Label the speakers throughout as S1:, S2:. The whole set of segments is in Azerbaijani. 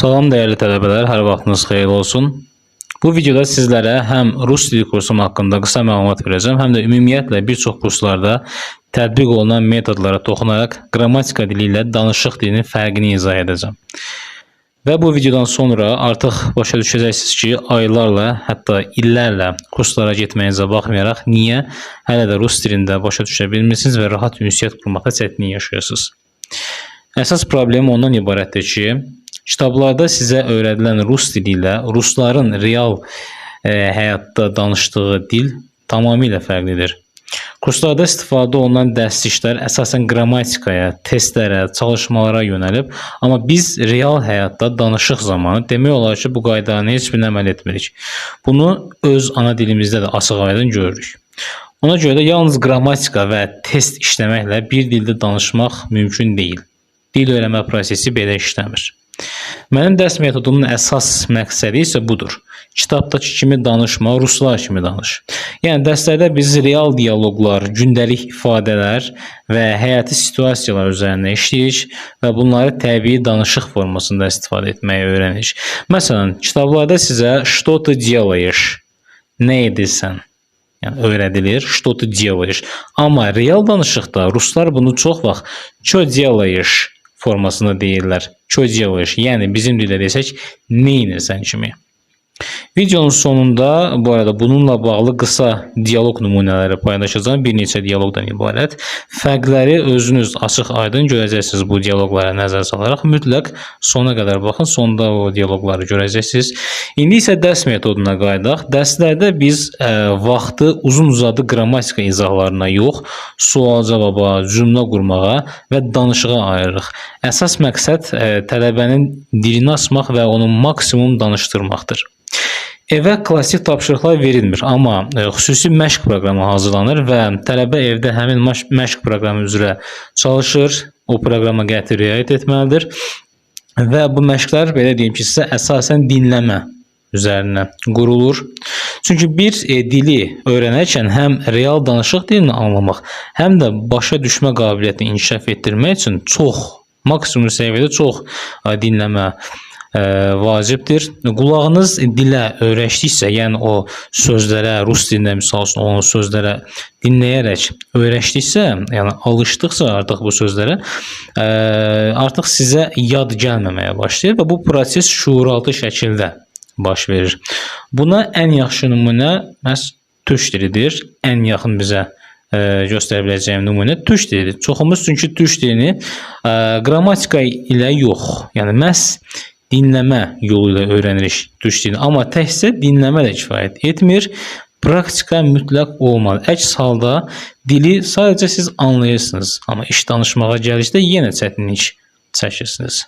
S1: Salam dəyərli tələbələr, hər vaxtınız xeyir olsun. Bu videoda sizlərə həm rus dili kursum haqqında qısa məlumat verəcəm, həm də ümumiyyətlə bir çox kurslarda tətbiq olunan metodlara toxunaraq qrammatika dili ilə danışıq dilinin fərqini izah edəcəm. Və bu videodan sonra artıq başa düşəcəksiniz ki, aylarla, hətta illərlə kurslara getməyinizə baxmayaraq niyə hələ də rus dilində başa düşə bilmirsiniz və rahat ünsiyyət qurmaqda çətinlik yaşayırsınız. Əsas problem ondan ibarətdir ki, kitablarda sizə öyrədilən rus dili ilə rusların real həyatda danışdığı dil tamamilə fərqlidir. Kurslarda istifadə olunan dərsliklər əsasən qrammatikaya, testlərə, çalışmalara yönəlib, amma biz real həyatda danışıq zamanı demək olar ki, bu qaydanın heç birinə əməl etmirik. Bunu öz ana dilimizdə də açıq-aydın görürük. Ona görə də yalnız qrammatika və test işləməklə bir dildə danışmaq mümkün deyil. Dil öyrənmə prosesi belə işləmir. Mənim dərs metodumun əsas məqsədi isə budur. Kitabdakı kimi danışma, ruslar kimi danış. Yəni dərslərdə biz real dialoqlar, gündəlik ifadələr və həyati situasiyalar üzərində işləyirik və bunları təbii danışıq formasında istifadə etməyi öyrənirik. Məsələn, kitablarda sizə "Что ты делаешь?" Nə edirsən? Yəni öyrədilir. "Что ты делаешь?" Amma real danışıqda ruslar bunu çox vaxt "Что делаешь?" Formasında deyirlər. "Что делаешь?" Yəni bizim dildə desək, nə edirsən kimi. Videonun sonunda bu arada bununla bağlı qısa dialoq nümunələri paylaşacağam. Bir neçə dialoqdan ibarət. Fərqləri özünüz açıq-aydın görəcəksiniz bu dialoqlara nəzər salaraq. Mütləq sona qədər baxın, sonda o dialoqları görəcəksiniz. İndi isə dərs metoduna qayıdaq. Dərslərdə biz vaxtı uzun-uzadı qrammatika izahlarına yox, sual-cavaba, cümlə qurmağa və danışığa ayırırıq. Əsas məqsəd tələbənin dilini açmaq və onu maksimum danışdırmaqdır. Evə klassik tapşırıqlar verilmir, amma xüsusi məşq proqramı hazırlanır və tələbə evdə həmin məşq proqramı üzrə çalışır, o proqrama qəti riayət etməlidir. Və bu məşqlər belə deyim ki, sizə əsasən dinləmə üzərinə qurulur. Çünki bir dili öyrənərkən həm real danışıq dilini anlamaq, həm də başa düşmə qabiliyyətini inkişaf etdirmək üçün çox, maksimum səviyyədə çox dinləmə vacibdir. Qulağınız dilə öyrəşdikcə, yəni o sözlərə, rus dilində misal üçün olan sözlərə dinləyərək öyrəşdikcə, yəni alışdıqca artıq bu sözlərə, artıq sizə yad gəlməməyə başlayır və bu proses şuuraltı şəkildə baş verir. Buna ən yaxşı nümunə məhz türk dilidir. Ən yaxın bizə göstərə biləcəyim nümunə türk dilidir. Çoxumuz çünki türk dilini qrammatika ilə yox, yəni məhz dinləmə yolu ilə öyrənirik türk dilini. Amma təkcə dinləmə də kifayət etmir. Praktika mütləq olmalı. Əks halda dili sadəcə siz anlayırsınız, amma iş danışmağa gəlişdə yenə çətinlik çəkirsiniz.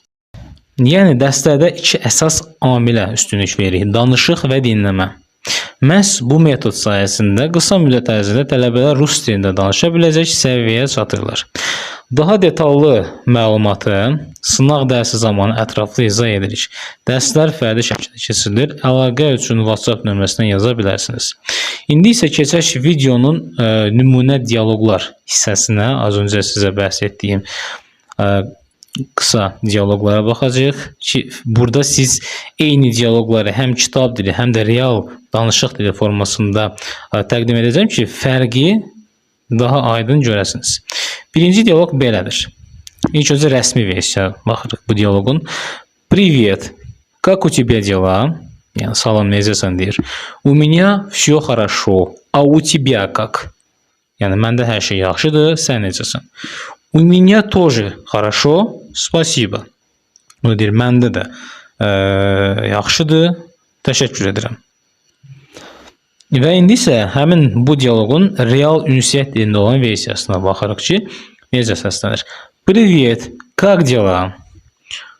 S1: Yəni dərslərdə iki əsas amilə üstünlük veririk: danışıq və dinləmə. Məhz bu metod sayəsində qısa müddət ərzində tələbələr rus dilində danışa biləcək səviyyəyə çatırlar. Daha detallı məlumatı sınaq dərsi zamanı ətraflı izah edirik. Dərslər fərdi şəkildə keçirilir. Əlaqə üçün WhatsApp nömrəsindən yaza bilərsiniz. İndi isə keçək videonun nümunə dialoqlar hissəsinə. Az öncə sizə bəhs etdiyim qısa dialoqlara baxacağıq ki, burada siz eyni dialoqları həm kitab dili, həm də real danışıq dili formasında təqdim edəcəm ki, fərqi daha aydın görəsiniz. Birinci dialoq belədir. İlk öncə rəsmi versiya baxırıq bu dialoqun. "Привет, как у тебя дела?" Yəni salam, necəsən deyir. "У меня все хорошо, а у тебя как?" Yəni məndə hər şey yaxşıdır, sən necəsən? "У меня тоже хорошо, спасибо." Bunu deyir, məndə də yaxşıdır, təşəkkür edirəm. Və indi isə həmin bu dialoqun real ünsiyyət dilində olan versiyasına baxırıq ki, necə səslənir. "Привет, как дела?"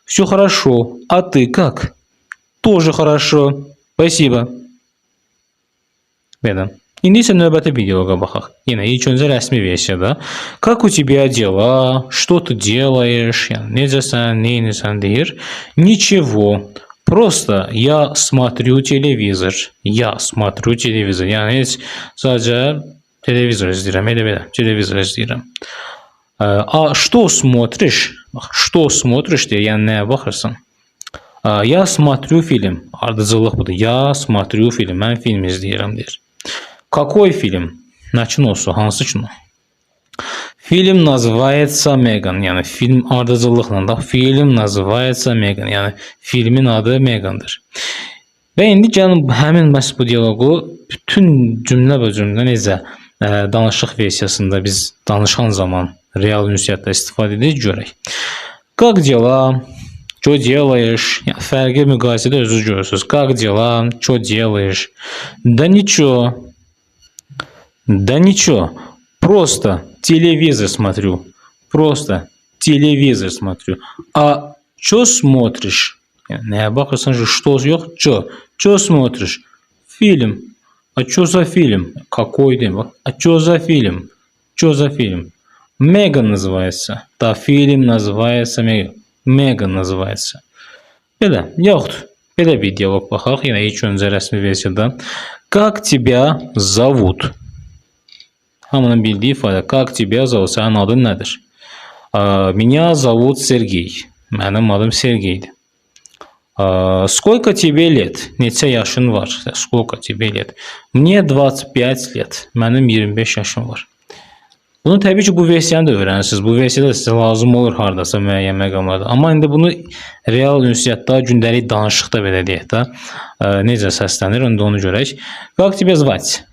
S1: "Все хорошо, а ты как?" "Тоже хорошо, спасибо." Belə. İndi isə növbəti dialoqa baxaq. Yenə ilk öncə rəsmi versiyada. "Как у тебя дела? Что ты делаешь?" Yəni necəsən, nə edirsən deyir. "Ничего. Просто я смотрю телевизор." Я смотрю телевизор. Yəni heç sadəcə televizor izləyirəm, elə belə televizor izləyirəm. "А что смотришь?" Bax, "что смотришь" deyir, yəni nəyə baxırsan? Я смотрю film. Ardıcıllıq budur. Я смотрю film. Mən film izləyirəm deyir. Какой film? Nə kinosu? Hansı kino? Film называется Megan. Yəni film ardıcıllıqla da film называется Megan. Yəni filmin adı Megandır. Və indi gəlin həmin məhz bu dialoqu bütün cümlə və cümlə necə danışıq versiyasında biz danışan zaman real ünsiyyətdə istifadə edirik görək. Как дела? Что делаешь? Yəni, fərqi müqayisədə özünüz görürsünüz. Как дела? Что делаешь? Да ничего. Да ничего. Просто телевизор смотрю. Просто телевизор смотрю. А что смотришь? Yəni, nəyə baxırsan? Что yox, что? Что смотришь? Фильм. А что за фильм? Какой deyim? А что за фильм? Что за фильм? Меган называется. Да, фильм называется Меган. Меган называется. Belə, yoxdur. Belə bir dialoq baxaq. Yenə ilk öncə rəsmi versiyada. Как тебя зовут? Hamının bildiyi ifadə. Как тебя зовут? Sənin adın nədir? Меня зовут Сергей. Mənim adım Sergeydir. Сколько тебе лет? Neçə yaşın var? Сколько тебе лет? Мне 25 лет. Mənim 25 yaşım var. Bunu təbii ki, bu versiyanı da öyrənirsiniz. Bu versiyada sizə lazım olur hardasa müəyyən məqamlarda. Amma indi bunu real ünsiyyətdə, gündəlik danışıqda belə deyək də, necə səslənir, indi onu görək. Как тебя звать?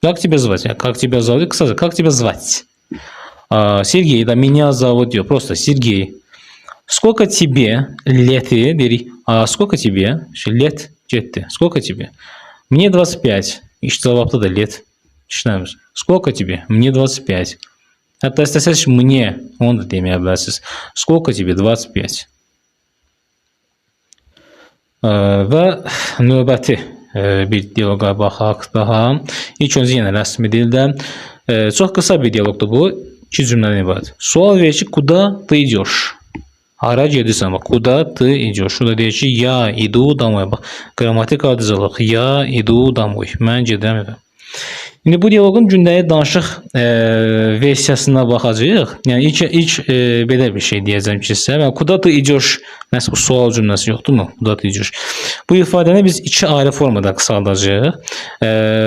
S1: Как тебя звать? Как тебя зовут? Kısaca, как тебя звать? Сергей, да, меня зовут, yox, просто Сергей. Сколько тебе лет? Deyirik. Сколько тебе? Лет getdi. Сколько тебе? Мне 25. İlk cavabda da лет işləmir. Сколько тебе? Мне 25. Hətta istəsəz мне, onu da deməyə bilərsiniz. Сколько тебе? 25. Və növbəti bir dialoqa baxaq daha. İlk öncə yenə rəsmi dildə. Çox qısa bir dialoqdur bu. İki cümlədən ibarət. Sual verir ki, куда ты идешь? Hara gedirsən? Bax, куда ты идешь? Şurada deyir ki, я иду домой. Bax, qrammatik ardıcıllıq. Я иду домой. Mən gedirəm evə. İndi bu dialoqun gündəlik danışıq versiyasına baxacağıq. Yəni ilk belə bir şey deyəcəm ki sizə. Yəni, куда ты идешь? Məhz bu sual cümləsi yoxdurmu? Куда ты идешь? Bu ifadəni biz iki ayrı formada qısaldacağıq.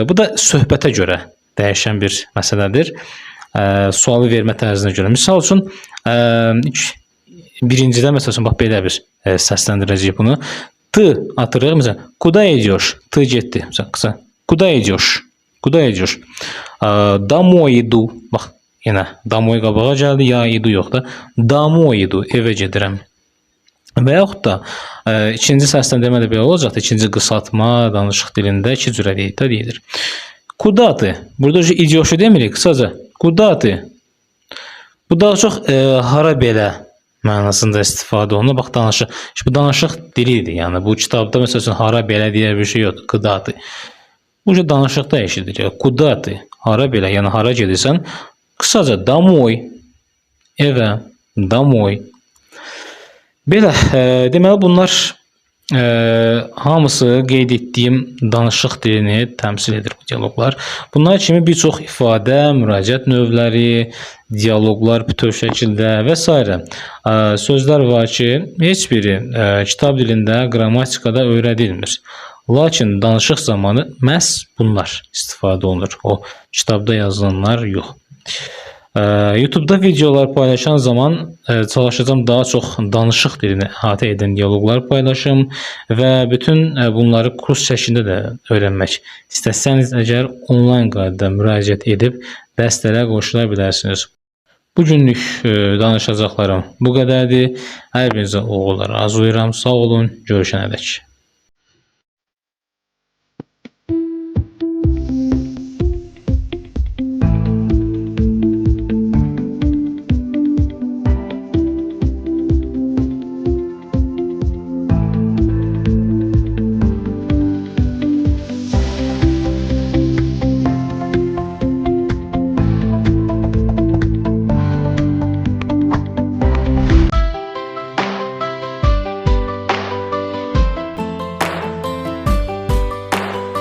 S1: Bu da söhbətə görə dəyişən bir məsələdir. Sualı vermə tərzinə görə. Misal üçün ilk birincidə məsəl üçün bax belə bir səsləndirəcəyik bunu. Ты atırıq. Məsələn, куда идешь? Ты getdi. Məsələn, qısa. Куда идешь? Куда идешь? Домой иду. Bax, yenə домой qabağa gəldi, я иду yox da. Домой иду, evə gedirəm. Və yaxud da ikinci səsləndirmə də belə olacaqdır. İkinci qısaltma danışıq dilində iki cürə deyil, deyilir. Куда ты? Burada идешь demirik, qısaca. Куда ты? Bu daha çox hara belə mənasında istifadə olunur. Bax danışıq. Bu danışıq dilidir. Yəni bu kitabda məsəl üçün hara belə deyə bir şey yoxdur. Куда ты? Bu danışıqda eşidilir. Куда ты? Hara belə, yəni hara gedirsən? Qısaca домой. Evə, домой. Belə, deməli bunlar hamısı qeyd etdiyim danışıq dilini təmsil edir bu dialoqlar. Bunlar kimi bir çox ifadə, müraciət növləri, dialoqlar bütöv şəkildə və s. Sözlər var ki, heç biri kitab dilində, qrammatikada öyrədilmir. Lakin danışıq zamanı məhz bunlar istifadə olunur. O kitabda yazılanlar yox. YouTube'da videolar paylaşan zaman çalışacağım daha çox danışıq dilini əhatə edən dialoqlar paylaşım və bütün bunları kurs şəklində də öyrənmək istəsəniz əgər onlayn qaydada müraciət edib dərslərə qoşula bilərsiniz. Bu günlük danışacaqlarım bu qədərdir. Hər birinizə uğurlar arzulayıram. Sağ olun, görüşənədək.